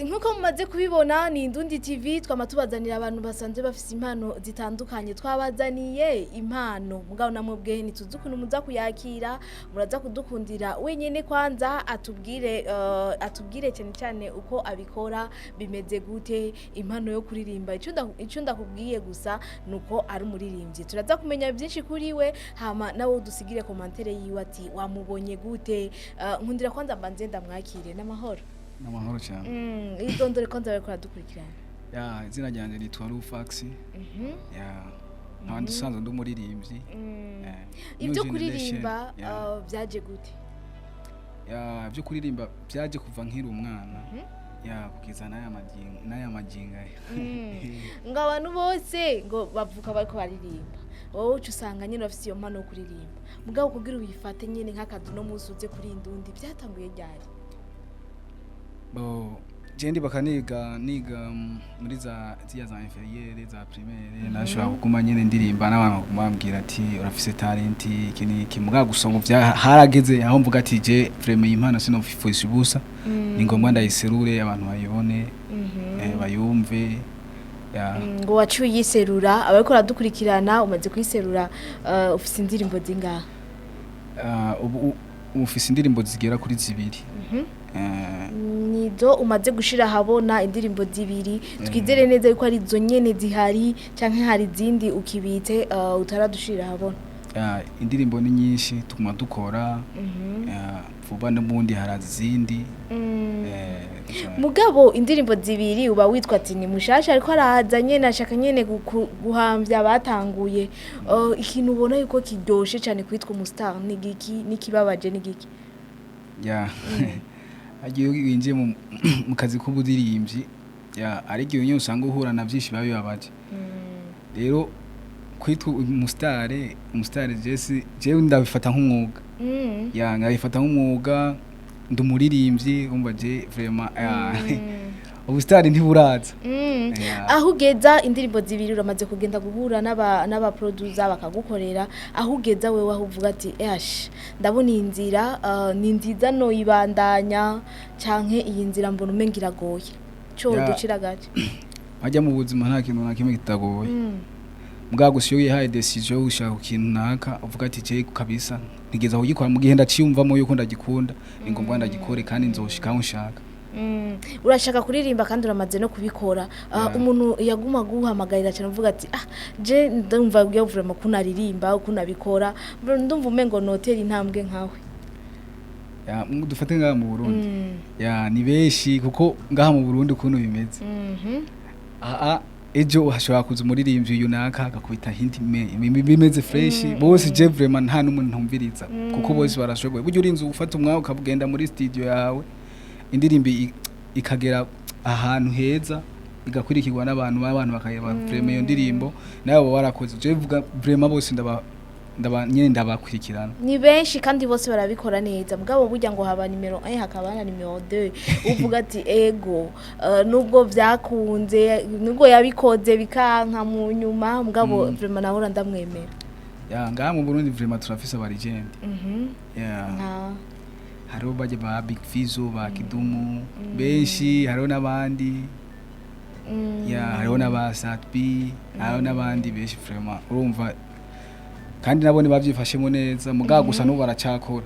Nkuko mumaze kubibona, ni Indundi TV. Twama tubazanira abantu basanzwe bafise impano zitandukanye. Twabazaniye impano, mugabo namwe bwe ntituzi ukuntu muza kuyakira. Muraza kudukundira wenyene kwanza atubwire cyane cyane uko abikora, bimeze gute impano yo kuririmba. Ico ndakubwiye gusa nuko ari umuririmbyi. Turaza kumenya byinshi kuri we, hama nawe udusigire commentaire yiwe ati wamubonye gute. Nkundira kwanza mbanze ndamwakire n'amahoro. N'amahoro cyane. Idondore kwanza bariko baradukurikirana. Ya, izina ryanjye nitwa Rufax. Ya, nkaba usanzwe ndi umuririmbyi. Ibyo New kuririmba generation, ya. Byaje gute? Ya, ibyo kuririmba byaje kuva nkiri umwana, ya, kugeza n'aya magingo aya. Ngo abantu bose ngo bavuka bariko baririmba, wowe uca usanga nyine bafise iyo mpano yo kuririmba, mugabo kugira uyifate nyine nk'akazi no munsi uze kuri Indundi, byatanguye ryari? Bo je ndibuka niga muri za ziriya za inférieure, za primaire, nashobora kuguma nyene ndirimba n'abantu baguma bambwira ati urafise talent, iki n'iki. Mugabo gusa ubu harageze aho mvuga ati je vraiment iyi impano sinofifusha ubusa, ni ngombwa ndayiserure abantu bayibone, bayumve, ya. Ngo waciye uyiserura, abariko baradukurikirana, umaze kuyiserura, ufise indirimbo zingahe? Ah, ubu ufise indirimbo zigera kuri zibiri. Nizo umaze gushira ahabona, indirimbo zibiri. Twizere neza yuko ari izo nyene zihari, canke hari izindi ukibitse utaradushira ahabona? Ya, indirimbo ni nyinshi, tuguma dukora. Ya, vuba n'ubundi haraza izindi. Mugabo indirimbo zibiri uba witwa ati ni mushasha, ariko araza nyene ashaka nyene guhamvya abatanguye. Ikintu ubona yuko kiryoshe cane kwitwa umustar ni giki, n'ikibabaje ni giki? Ya, agiye winjiye mu kazi k'uburirimbyi, ya, ariko iyo nyine usanga uhura na byinshi biba bibabaje. Rero kwitwa umusitare, jesi jewe ndabifata nk'umwuga. Ya, nkabifata nk'umwuga, ndi umuririmbyi, umva je vraiment, ya, ubusitari ntiburaza. Ya. Aho ugeza, indirimbo zibiri, uramaze kugenda guhura n'aba producer bakagukorera, aho ugeza wewe, aho uvuga ati esh, ndabona iyi nzira ni nziza, no ibandanya, canke iyi nzira mbona umenga iragoye cyo? Ducira gace. Hajya mu buzima nta kintu na kimwe kitagoye. Mugabo gusa iyo wihaye décision yo gushaka ikintu naka, uvuga ati je kabisa ntigeza kugikora mu gihe ndaciyumvamo yuko ndagikunda, ni ngombwa ndagikore kandi nzoshika aho nshaka. Urashaka kuririmba kandi uramaze no kubikora. Umuntu yaguma guhamagarira cyane uvuga ati ah, je ndumva ugiye vraiment kunaririmba ukunabikora, ndumva umengo notera intambwe nkawe. Ya, dufate ngaha mu Burundi. Ya, ni benshi, kuko ngaha mu Burundi ukuntu bimeze, aha ejo hashobora kuza umuririmbyi uyu naka agakubita hindi bimeze fresh. Bose je vraiment nta n'umuntu ntumviriza, kuko bose barashoboye. Burya urinze ufata umwanya ukagenda muri studio yawe, indirimbo ikagera ahantu heza, igakurikirwa n'abantu, abantu bakayeba, vraiment iyo ndirimbo nawe baba warakoze. Je vuga vraiment bose ndaba nyene ndabakurikirana. Ni benshi kandi bose barabikora neza, mugabo burya ngo haba nimero 1 hakaba na nimero 2. Uvuga ati ego, nubwo vyakunze, nubwo yabikoze bikanka mu nyuma, mugabo vraiment nahora ndamwemera. Ya, ngaha mu Burundi vraiment turafise aba legend. Ya. Nka? Hariho bajya ba Big Fizzo, ba Kidumu, benshi, hariho n'abandi. Ya, hariho n'aba Sat-B, hariho n'abandi benshi vraiment, urumva, kandi nabo babyifashemo neza, mugabo gusa n'ubu baracakora.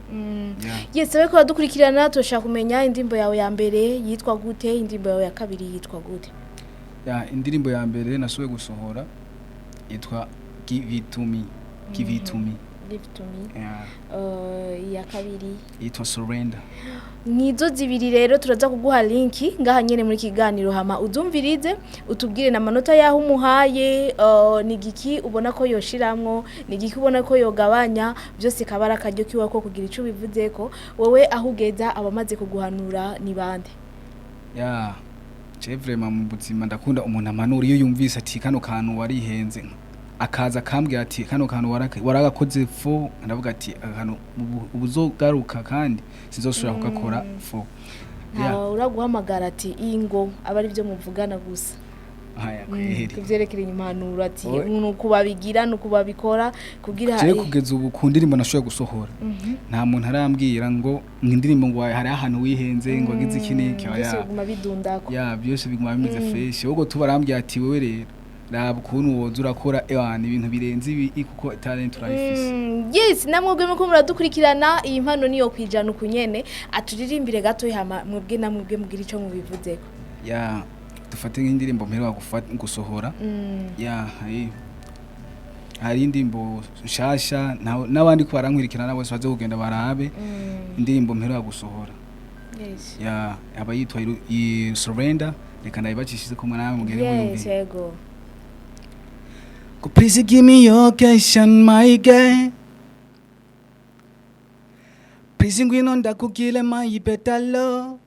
Yeah. Yes, bariko badukurikirana, turashaka kumenya indirimbo yawe ya mbere yitwa gute, indirimbo yawe ya kabiri yitwa gute? Ya, indirimbo ya mbere nasubiye gusohora yitwa Give It To Me, Give It To Me. Give To Me. Yeah. Iya kabiri? Yitwa Surrender. Nizo zibiri. Rero turaza kuguha linki ngaha nyene muri kiganiro, hama uzumvirize, utubwire n'amanota yaho umuhaye, ni giki ubona ko yoshiramwo, ni giki ubona ko yogabanya. Byose kabara akaryo kiwe ko kugira ico bivuzeko. Wowe aho ugeza, abamaze kuguhanura ni bande? Ya, je vraiment mu buzima ndakunda umuntu amanura. Iyo yumvise ati kano kantu warihenze, akaza akambwira ati kano kantu waragakoze faux, ndavuga ati akantu ubuzogaruka kandi sinzosubira kugakora faux. Nta uraguhamagara ati ingo aba ari byo muvugana gusa? Aya, kweri. Kuvyerekeranye impanuro ati Oye. nuko babigira, nuko babikora kugira Jewe kugeza ubu ku ndirimbo nashoboye gusohora, nta muntu arambwira ngo indirimbo ngo hari ahantu wihenze, ngo agize iki n'iki. Byose Oya. biguma bidundako. Ya, byose biguma bimeze fresh. Ahubwo tubarambwira ati: "Wewe rero raba ukuntu woza urakora ewana ibintu birenze ibi, kuko talent urayifise." Yes, namwe muko muradukurikirana, iyi mpano niyo kwijana ukunyene aturirimbire gato, hama mwebwe namwebwe mugira ico mubivuzeko. Ya, dufate nk'indirimbo mperuka gusohora. Ya, hari indirimbo nshasha, n'abandi ko barankurikirana bose baze kugenda barabe indirimbo mperuka gusohora. Ya, aba yitwa Surrender. Reka ndayibacishize ko namwe mugere muyumvire. Yego. Go, please give me your occasion, my girl. Please ngwino ndakugile my better love.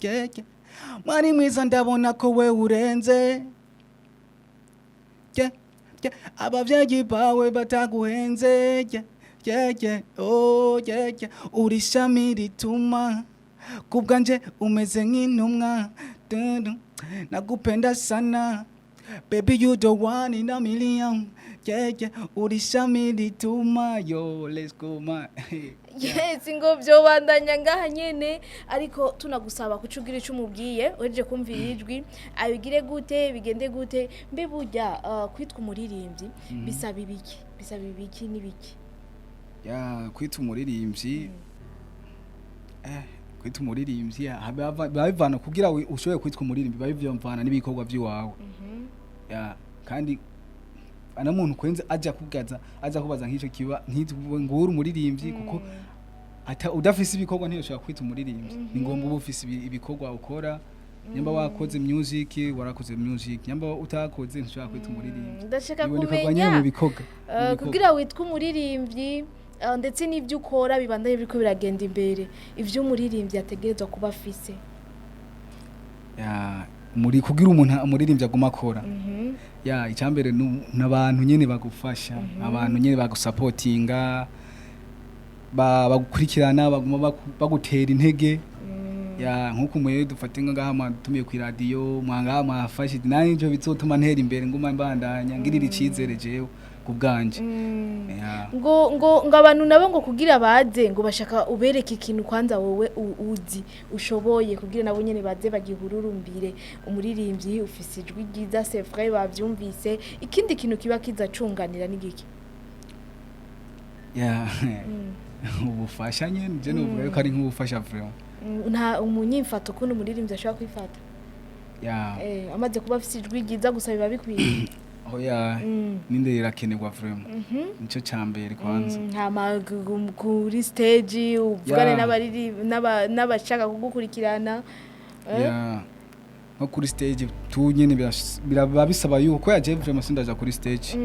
Yeah. Mwari mwiza, ndabona ko we urenze. Yeah. Abavyeyi bawe bataguhenze. Yeah. Oh, yeah. Uri ishami rituma kubwanje umeze nk'intumwa. Dun, nakupenda sana. Baby, you the one in a million. Yeah. Uri ishami rituma. Yo, let's go, man. Yes, ngo byobandanya ngaha nyene, ariko tunagusaba kucugira ico umubwiye uhejeje kumva ijwi, abigire gute, bigende gute? Mbe burya kwitwa umuririmbyi bisaba ibiki, bisaba ibiki n'ibiki? Ya, kwita umuririmbyi, kwita umuririmbyi biba bivana kugira ushobore kwitwa umuririmbyi, biba bivana n'ibikorwa by'iwawe. Ya, kandi ana muntu kwenze aja kugaza aza kubaza nk'icyo kiba ngo uri umuririmbyi, kuko ata udafise ibikorwa ntiyoshobora kwita umuririmbyi. Ni ngombwa uba ufise ibikorwa ukora. Nyamba wakoze music, warakoze music. Nyamba utakoze, ntushobora kwita umuririmbyi. Ndashaka Biboneka nyine kumenya mu bikorwa, mu bikorwa. Kugira witwe umuririmbyi, ndetse n'ibyo ukora bibandanye biriko biragenda imbere, ivyo umuririmbyi ategerezwa kuba afise. Ya, muri kugira umuntu umuririmbyi aguma akora, ya, icyambere n'abantu nyene bagufasha, abantu nyene bagusapotinga, bagukurikirana, baguma bagutera intege. Ya, nkuko umwe dufate ngaha mwatumiye ku radio, mwangaha mwafashe nanje bizotuma ntera imbere, nguma mbandanya ngirira icizere jewe ku bwanje. Ya. Ngo abantu nabo ngo kugira baze, ngo bashaka ubereke ikintu kwanza wowe uzi ushoboye, kugira nabo nyene baze bagihururumbire. Umuririmbyi ufise ijwi ryiza, c'est vrai, bavyumvise. Ikindi kintu kiba kiza cunganira n'igiki? Ya, ubufasha nyene, je novuga yuko ari nk'ubufasha vraiment. Nta umunyimfato, ukuntu umuririmbyi ashobora kwifata? Ya. Amaze kuba afise ijwi ryiza gusa biba bikwiye? Oya, ninde irakenerwa vraiment, nico cambere kwanza. Hama kuri stage uvugane n'abashaka kugukurikirana, eh? Ya, nko kuri stage tu nyene biraba bisaba yuko yaje vraiment, sindaja kuri stage,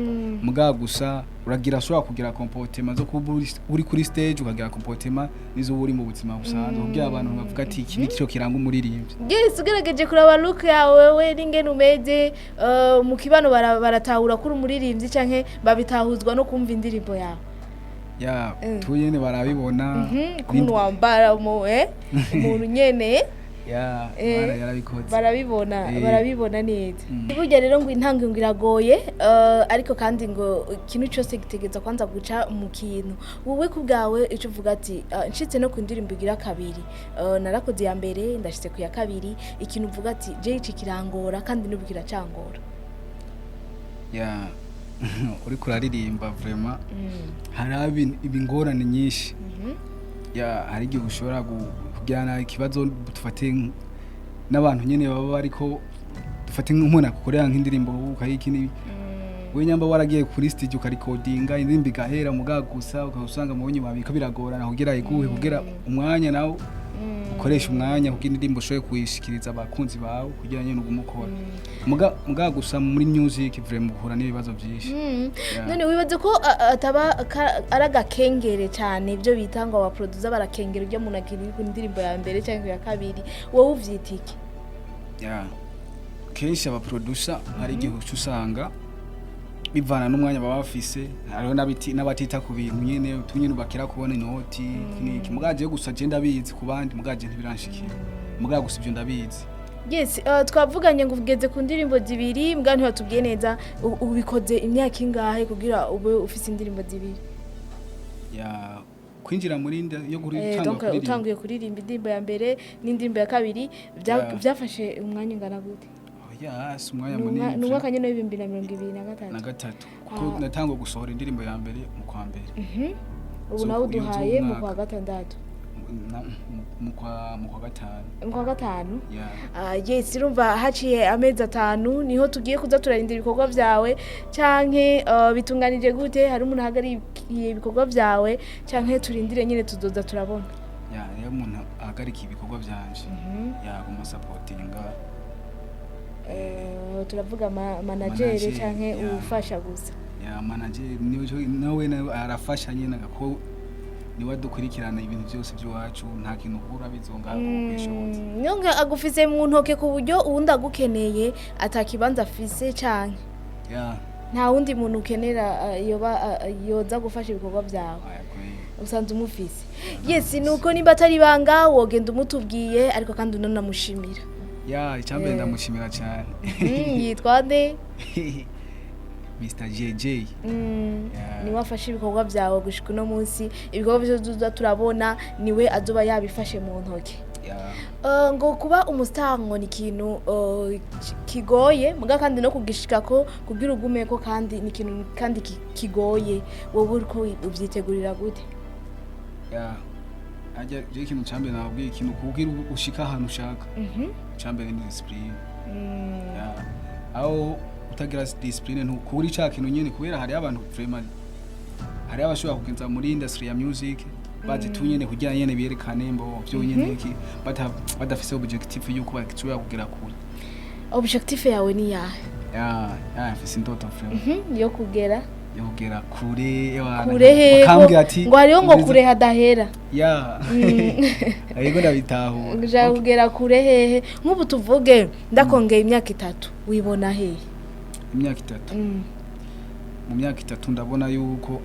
muga gusa uragira, ashobora kugira comportement zo kuba uri kuri stage, ukagira comportement nizo uba uri mu buzima busanzwe, kugira abantu bavuga ati: "Iki ni cyo kiranga umuririmbyi." Yes, ugerageje kuraba look yawe we n'ingene umeze mu kibano, baratahura ko uri umuririmbyi canke babitahuzwa no kumva indirimbo yawe? Ya, tu nyene barabibona. Ukuntu wambara umuntu nyene. Ya, yarabikoze. Barabibona. Barabibona neza. Burya rero ngo intango ngo iragoye, ariko kandi ngo ikintu cyose gitegereza kwanza guca mu kintu. Wowe ku bwawe icyo uvuga ati: "Nshitse no ku ndirimbo igira kabiri, narakoze iya mbere, ndashitse ku ya kabiri," ikintu uvuga ati: "Je iki kirangora kandi n'ubu kiracangora"? Ya, uriko uraririmba vraiment hari ibingorane nyinshi. Ya, hari igihe ushobora kugirana ikibazo, dufate n'abantu nyene baba bariko, dufate nk'umuntu akukorera nk'indirimbo ukayiki n'ibi, we nyamba waragiye kuri studio ukarikodinga indirimbo igahera, muga gusa ukaba usanga mu nyuma biko biragorana kugira iguhe, kugira umwanya nawe ukoresha umwanya kugira indirimbo ushobore kuyishikiriza abakunzi bawe, kugira nyene ugume ukora. Muga gusa muri music vraiment uhura n'ibibazo byinshi. Yeah. None wibaze ko ataba ari agakengere cyane, ibyo bita ngo abaproducer barakengera ibyo umuntu akiri ku ndirimbo ya mbere cyangwa ya kabiri, wowe uvyita iki? Yeah. Kenshi abaproducer hari igihe uca usanga bivana n'umwanya baba bafise, hariho n'abatita ku bintu nyene tunyene bakira kubona inoti iki n'iki. Muga jewe gusa je ndabizi ku bandi, muga je ntibiranshikira, muga gusa ibyo ndabizi. Yes, twavuganye ngo ugeze ku ndirimbo zibiri, mbwa ntiwatubwiye neza ubikoze imyaka ingahe kugira ube ufise indirimbo zibiri? Ya, kwinjira muri yo Eh, gutangura donc kuririmba. Utanguye kuririmba indirimbo ya mbere n'indirimbo ya kabiri Yeah. byafashe umwanya ungana gute? Ya, si umwanya Ni munini. ni umwaka nyene w'ibihumbi na mirongo ibiri na Na gatatu. Gatatu, kuko natanguye gusohora indirimbo ya mbere mu kwa mbere. Ubu Zo- nawe iyo uduhaye mu z'umwaka. kwa gatandatu. Mu kwa gatanu. Mu kwa gatanu. Ya. Ah, yes, urumva haciye amezi 5, niho tugiye kuza turarindira ibikorwa vyawe, canke bitunganije gute? Hari umuntu ahagarikiye ibikorwa vyawe, canke turindire nyene tuzoza turabona? Ya, rero umuntu ahagarika ibikorwa vyanje yaguma supportinga. Turavuga manager Manager, canke yeah. ufasha gusa? Ya, manager niwe nawe nawe arafasha nyene, ko niwe adukurikirana ibintu byose by'iwacu, nta kintu ukura bizonga kwishoboza. Nyonga agufise mu ntoke ku buryo uwundi agukeneye atakibanza afise, canke Ya. nta wundi muntu ukenera yoba yoza gufasha ibikorwa vyawe? Aya, kweli. Usanze umufise. Yes, nuko nimba atari ibanga wogenda umutubwiye, ariko kandi unanamushimira. Ya, icyambere ndamushimira cyane. Yitwa nde? Mr JJ. Yeah. Niwe afashe ibikorwa vyawe gushika uno munsi, ibikorwa vyose tuza turabona niwe azoba yabifashe mu ntoke. Ya. Ngo kuba umustar ngo ni ikintu kigoye, muga kandi no kugishikako kugira ugumeko kandi ni ikintu kandi kigoye. Wowe uriko uvyitegurira gute? Ya, ajya je ikintu cyambere nababwiye, ikintu kugira ushika ahantu ushaka, cyambere ni discipline. Ya, aho utagira discipline ntukuri ca kintu nyene, kubera hari abantu vraiment, hari abashobora kugenza muri industry ya music bazi tu nyene kugira nyene berekane mbo vyo nyene iki, badafise objectif yuko bashobora kugera kure. Objectif yawe ni yahe? Ya, mfise indoto vraiment Yo kugera yo kugera kure, ewana, kure hehe? bakambwira ati Ngo hariho ngo kure hadahera. Ya, ariko ndabitahura. Ushaka kugera kure hehe? Nk'ubu tuvuge ndakongeye imyaka 3, wibona hehe? Imyaka 3? Mu myaka 3 ndabona yuko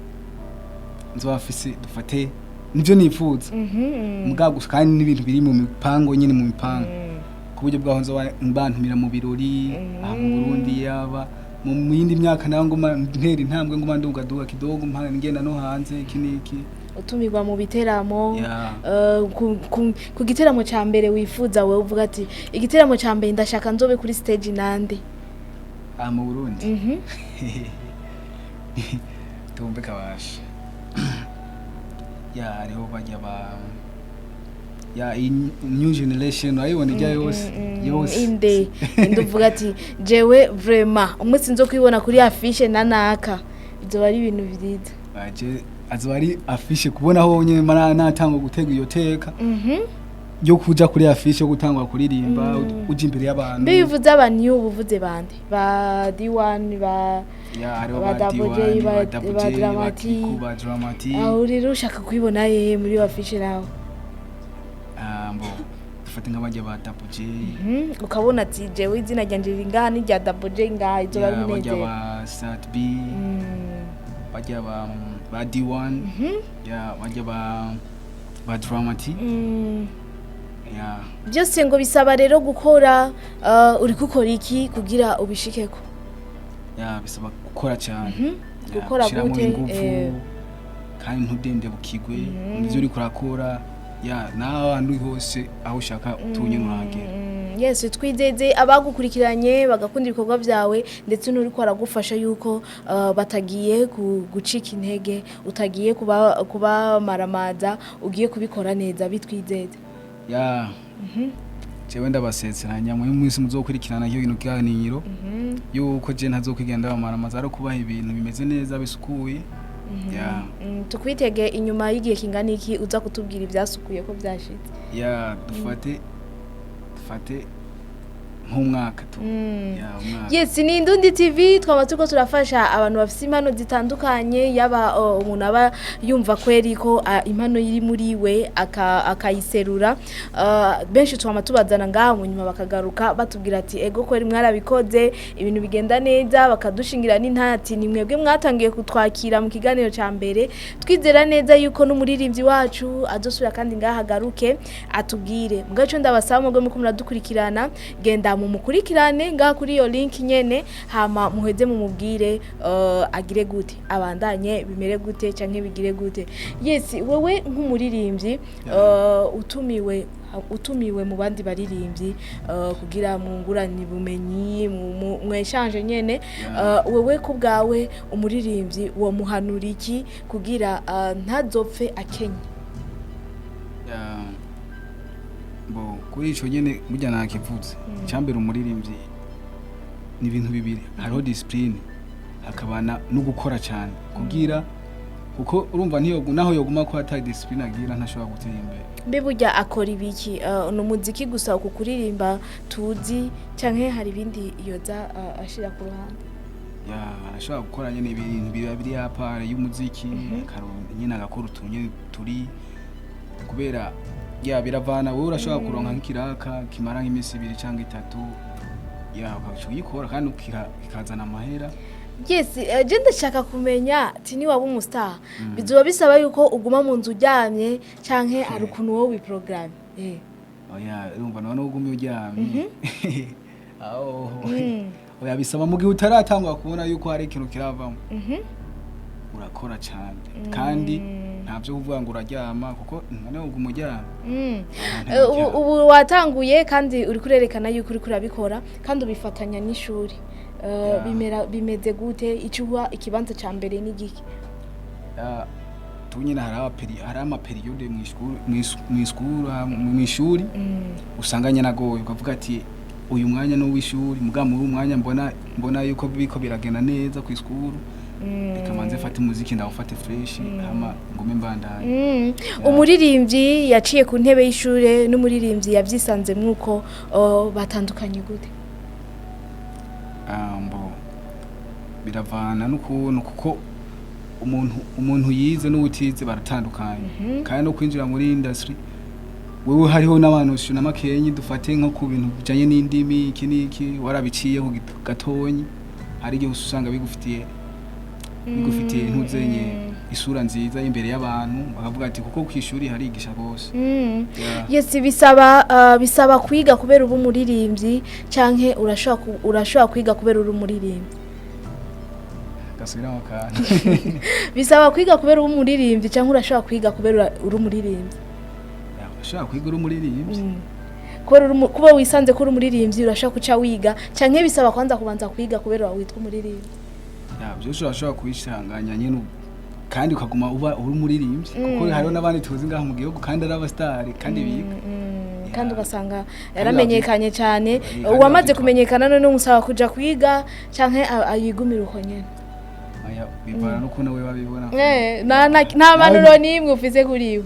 nzoba mfise, dufate nivyo nifuza, mugabo gusa kandi n'ibintu biri mu mipango nyine, mu mipango, ku buryo bwaho nzoba bantumira mu birori aha mu Burundi, yaba mu yindi myaka naho nguma ntera intambwe, nguma nduga duga kidogo, mpanga ngenda no hanze, iki n'iki. Utumirwa mu biteramo. Ya. Ku giteramo ca mbere wifuza wewe, uvuga ati igiteramo ca mbere ndashaka nzobe kuri stage nande? Aha mu Burundi? Tumve kabasha, ya, hariho bajya ba, ya, iyi new generation urayibona ijya yose yose. Inde uvuga ati jewe vraiment umunsi nzo kwibona kuri affiche na naka ibyo ari ibintu vyiza? Baje azoba ari affiche, kubona aho nyene mara natanga gutega iyo teka yo kuja kuri affiche, yo gutangwa kuririmba uja imbere y'abantu. Mbe bivuze aba new, ubuvuze bande? Ba D1, ba Ya, hariho ba ba Double J, D1, ba Double ba J, ba Dramati. Kiku, ba Dramati. Aho rero ushaka kwibona hehe muri iyo affiche nawe? Ah, mbo dufate nk'abajya ba Double J. Ukabona ati jewe izina ryanje riri ngaha n'irya Double J ngaha, izoba Ya, bajya binezera. ba Sat B, bajya ba D1, ya, bajya ba Dramati. Ya. Byose ngo bisaba rero gukora. Uri gukora iki kugira ubishikeko? Ya, bisaba gukora cyane. Ya, Gukora gushiramo gute? ingufu kandi ntudende bukigwe mu byo uriko urakora, ya, naho ahantu hose aho ushaka utunye nurahagera. Yes, twizeze abagukurikiranye bagakunda ibikorwa byawe ndetse n'uriko aragufasha yuko batagiye gucika intege, utagiye kuba kubamaramaza, ugiye kubikora neza, bitwizeze. Ya, jewe ndabasezeranya muri mwese muzokurikirana iyo kintu kiganiro yuko je ntazokwigenda bamaramaza, ari kubaha ibintu bimeze neza, bisukuye, ya. Tukwitege inyuma y'igihe kingana iki uza kutubwira ibyasukuye ko byashitse? Ya, dufate Nk'umwaka tu. Ya, umwaka. Yes, ni Indundi TV, twaba turiko turafasha abantu bafise impano zitandukanye, yaba umuntu aba yumva kweri ko impano iri muri we akayiserura. Benshi twama tubazana ngaha, mu nyuma bakagaruka batubwira ati: "Ego kweri mwarabikoze, ibintu bigenda neza", bakadushingira n'intati ni mwebwe mwatangiye kutwakira mu kiganiro ca mbere. Twizera neza yuko n'umuririmbyi wacu azosubira kandi ngaha agaruke atubwire. Mugabo ico ndabasaba, mubwo muko muradukurikirana, genda mumukurikirane ngaha kuri iyo link nyene, hama muheze mumubwire agire gute, abandanye bimere gute canke bigire gute. Yes, wewe nk'umuririmbyi utumiwe mu bandi baririmbyi kugira mwungurane ubumenyi, mweshanje nyene, wewe ku bwawe umuririmbyi wo muhanura iki kugira ntazopfe akenye? Ya, bo kuri ico nyene burya nakivuze. Icyambere, umuririmbyi ni ibintu bibiri: hariho discipline, hakabana no gukora cyane, kugira kuko urumva ntiyo naho yoguma ko atari discipline agira, ntashobora gutera imbere. Mbe burya akora ibiki? Ni umuziki gusa uku kuririmba tuzi, canke hari ibindi yoza ashira ku ruhande? Ya, arashobora gukora nyene ibintu biba biri à part y'umuziki, nyene agakora utuntu nyene turi kubera ya biravana. Wowe urashobora kuronka nk'ikiraka kimara nk'iminsi 2 cyangwa 3, ya, ukaca uyikora kandi kikazana amahera. Yes, je ndashaka kumenya ati ni waba umustar, bizoba bisaba yuko uguma mu nzu uryamye, canke hari ukuntu wowe wiprogramme? Oya, urumva none ugumye uryamye aho? Oya, bisaba mu gihe utaratangwa kubona yuko hari ikintu kiravamo, urakora cyane kandi nta byo kuvuga ngo uraryama, kuko none uguma uryama. Ubu watanguye kandi uri kurerekana yuko uri kurabikora kandi ubifatanya n'ishuri. Bimera bimeze gute? Icyo uha ikibanza ca mbere ni giki? Tu nyine hari amapériodes mw'ishuri usanga nyine agoye, ukavuga ati uyu mwanya ni uw'ishuri, muga muri uyu mwanya mbona yuko biko biragenda neza ku isukuru, reka manze mfate umuziki ndawufate fresh, hama ngume mbandanye. Umuririmbyi yaciye ku ntebe y'ishure n'umuririmbyi yavyisanze mwuko batandukanye gute? Mbo biravana n'ukuntu, kuko umuntu yize n'uwutize baratandukanye, kandi no kwinjira muri industry wewe hariho n'abantu na makenyi, dufate nko ku bintu bijanye n'indimi, iki n'iki warabiciyeho gatonyi, hari igihe usanga bigufitiye ntuzenye isura nziza imbere y'abantu, bakavuga ati kuko ku ishuri harigisha rwose. Yeah. Yes, bisaba kwiga kubera uba umuririmbyi, canke urashobora kwiga kubera uri umuririmbyi? Gasubiramo kantu. Bisaba kwiga kubera uba umuririmbyi, canke urashobora kwiga kubera uri umuririmbyi? Yeah, urashobora kwiga uri umuririmbyi. Kubera kuba wisanze ko uri umuririmbyi, urashobora kuca wiga, canke bisaba kwanza kubanza kwiga kubera witwa umuririmbyi? Ya, byose urashobora kubishanganya nyine kandi ukaguma uba uri umuririmbyi, kuko hariho n'abandi tuzi ngaha mu gihugu kandi ari abasitari kandi biga. Kandi ugasanga yaramenyekanye cyane. Kandi Uwamaze bavyitwa- kumenyekana none umusaba kuja kwiga, canke ayigumira uko nyene? Aya, bivana n'ukuntu we babibona. Nta mpanuro n'imwe ufise kuri we?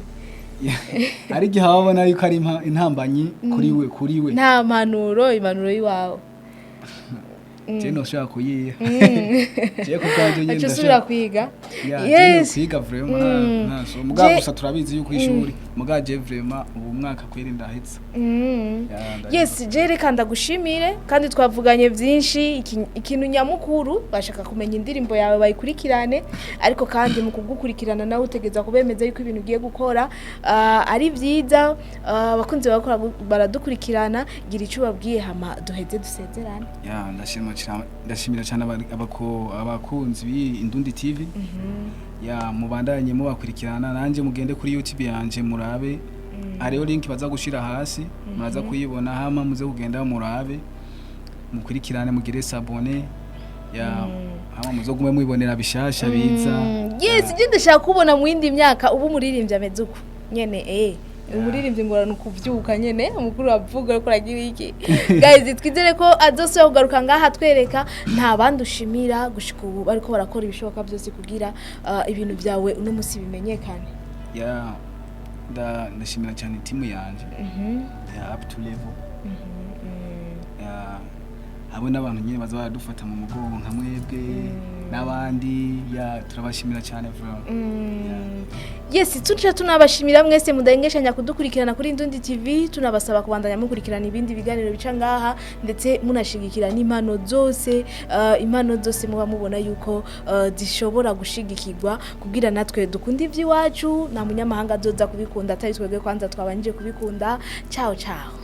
Hari igihe wabona yuko ari intambanyi kuri we. Nta mpanuro, impanuro y'iwawe? Je noshobora kuyiha je ku bwanjye nyine. Aca usubira kwiga. Ya, Yes. je kwiga vraiment nta so mugabo gusa turabizi yuko ishuri, mugabo je vraiment ubu mwaka kweri ndahetse. Ya, ndahetse. Yes, je reka ndagushimire kandi twavuganye byinshi. Ikintu nyamukuru bashaka kumenya indirimbo yawe bayikurikirane, ariko kandi mu kugukurikirana nawe utegeza kubemeza yuko ibintu ugiye gukora ari byiza. Abakunzi bakora baradukurikirana, gira icyo ubabwiye hama duheze dusezerane. Ya, ndashimira cyane abakunzi b'iyi Indundi TV. Ya, mubandanye mubakurikirana, nanjye mugende kuri YouTube yanje murabe, hariho link baza gushira hasi, muraza kuyibona, hama muze kugenda murabe, mukurikirane, mugire s'abonner, ya, hama muzogume mwibonera bishasha biza. Yes, je ndashaka kubona mu yindi myaka ubu umuririmbyi ameze uko nyene. Umuririmbyi ngorana ukuvyuka nyene umukuru avuga ariko aragira iki. Guys, twizere ko azosubira kugaruka ngaha twereka. Nta bandi ushimira gushika ubu bariko barakora ibishoboka byose kugira ibintu byawe uno musi bimenyekane? Ya, ndashimira cyane timu yanje ya Up to Level, ya. Hamwe n'abantu nyine baza baradufata mu mugongo nka mwebwe n'abandi, ya, turabashimira cyane vraiment. Yes, tuca tunabashimira mwese mudahengeshanya kudukurikirana kuri Indundi TV. Tunabasaba kubandanya mukurikirana ibindi biganiro bica ngaha, ndetse munashigikira n'impano zose, impano zose muba mubona yuko zishobora gushigikirwa, kugira natwe dukunda ivy'iwacu. Nta munyamahanga azoza kubikunda atari twebwe kwanza twabanje kubikunda. Ciao ciao.